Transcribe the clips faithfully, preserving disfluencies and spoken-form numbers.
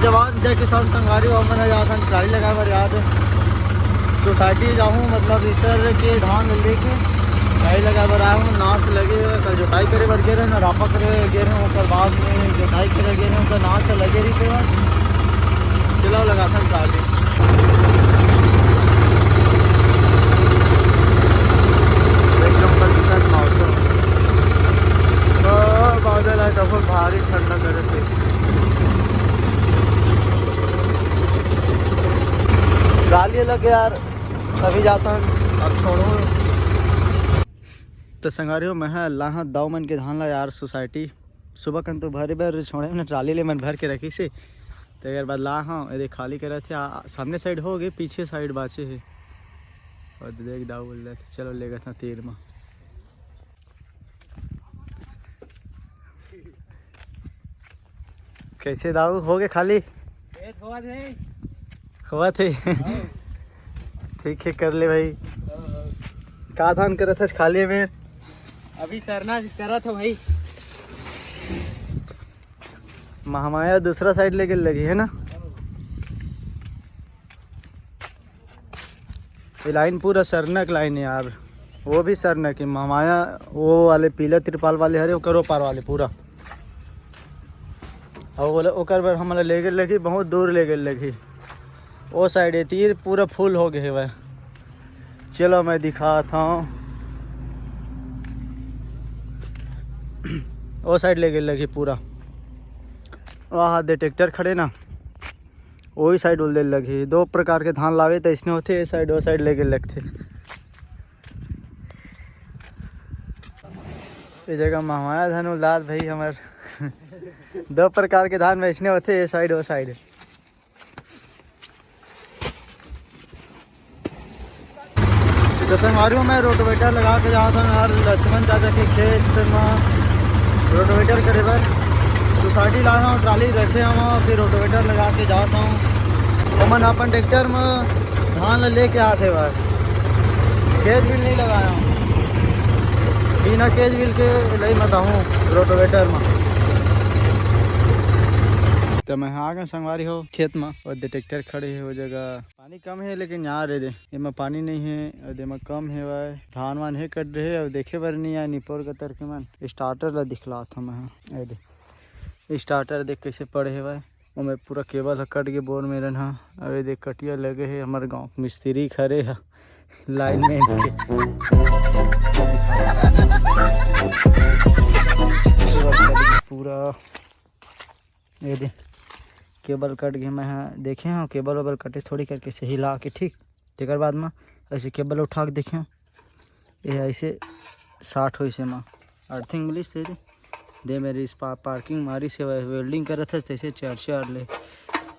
जवान जय किसान संगवारी हो, हमन जात हन ट्राली लगाए बर याद सोसाइटी जाहूँ, मतलब ईश्वर के धान लेके ट्राली लगाए बर आए हूँ। नास लगे हुए, कल जोताई करे बर गे रहे ना, रापा करे गे रहे, ओकर बाद में जोताई करे गे रहे, ओकर नास लगे रही थे। चलो लगाथन ट्राली। एकदम कल दिखत मौसम, तो बादल है, तब भारी ठंडा करे थे। गाली लगे यार, अभी जाता हूँ, अब छोड़ो। तो संगवारी हो, मैं हा लाहा दाऊ मन के धान ला यार सोसाइटी। सुबह कन तो भरे बर छोड़े हमने ट्राली ले मन भर के रखी से, तो एक बार ला हाँ, ये देख खाली करत हे। आ, सामने साइड हो गए, पीछे साइड बाचे है। और देख दाऊ बोल रहे थे, चलो लेगा था तीर में। कैसे दाऊ हो गए खाली? ए, थोड़ा दे। हुआ थे। हाँ। ठीक है, कर ले भाई। हाँ, हाँ। का धान करत हस खाली में? अभी सरना करत हो भाई। महामाया दूसरा साइड लेके लगी है ना? ये लाइन पूरा सरना के लाइन है यार, वो भी सरना के। महामाया वो वाले पीला तिरपाल वाले हरे, ओकरो पार वाले पूरा। और बोले ओकर बर हमला लेगे लगी, बहुत दूर लेगे लगी। ओ साइड ये तीर पूरा फुल हो गए हवय। चलो मैं दिखात हूँ, ओ साइड लेगे लगी पूरा। वहाँ दे ट्रैक्टर खड़े ना, वही साइड उलदे लगी। दो प्रकार के धान लावे तो इसने होते, ये साइड वो साइड लेगे लगते। ये जगह महमाया धान उलदात भाई हमर। दो प्रकार के धान में इसने होते, ये साइड वो साइड। तो संगवारी हो, मैं रोटोवेटर लगा के जात हूँ यार लक्ष्मण दादा के खेत में रोटोवेटर करे बर। सोसाइटी ला हूँ, ट्राली रखे हूँ, फिर रोटोवेटर लगा के जात हूँ। हमन अपन ट्रैक्टर में धान ला लेके आते बार, केज व्हील नहीं लगाया हूँ, बिना केज व्हील के लई मत हूँ रोटोवेटर में। तो मैं आ गया संगवारी हो खेत में, और दे ट्रैक्टर खड़े है वो जगह। पानी कम है, लेकिन यार, ये दे, एमा पानी नहीं है, और एमा कम है भाई। धान वान है कट रहे, और देखे बर नहीं आए, निपोर कतर के मन स्टार्टर ला दिखलात हूँ मैं। ये दे, स्टार्टर देख कैसे पड़े है भाई, ओमे पूरा केबल ह कट के बोर मेरन हा। अब ये देख, कटिया लगे है, हमारे गाँव के मिस्त्री खड़े है लाइन में के। पूरा ये दे, केबल कट गए। मैं हा देखे हूँ, केबल वेबल कटे थोड़ी करके सही ला के, ठीक। तेकर बाद में ऐसे केबल उठा के देखे हूँ, ये ऐसे शॉर्ट होइस, एमा अर्थिंग मिलिस तेरे दे मेरे इस पा-, पार्किंग मारी से वह वेल्डिंग करत है तैसे चार चार ले।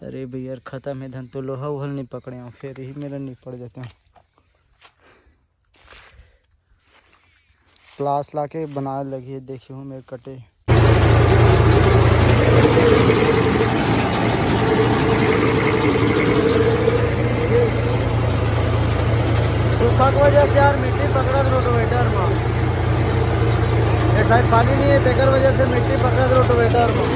अरे भैया, खत्म है धन, तो लोहा वोहा नहीं पकड़े हूँ, फिर यही मेरा नहीं पड़ जाते हैं। प्लास ला के बनाए लगी है, देखियो मेरे कटे। सूखा की वजह से यार मिट्टी पकड़त रोटोवेटर में, ये शायद पानी नहीं है, तेकर वजह से मिट्टी पकड़त रोटोवेटर में।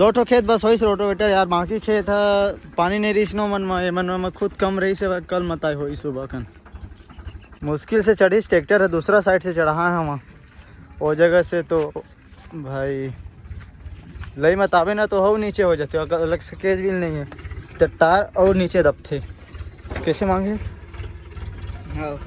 दो ठो खेत बस होइस रोटोवेटर यार, बाकी खेत ह पानी नहीं रहिस न मन म, ए मन म खुद कम रहिस हे, कल मताई होइस सुबह कन। मुश्किल से चढ़िस ट्रैक्टर ह, दूसरा साइड से चढ़ा है हम वो जगह से, तो भाई लई मताबे ना तो हो नीचे हो जाते, अगर अलग से केज भी नहीं है तो टायर और नीचे दबथे। कैसे मांगे? हाँ।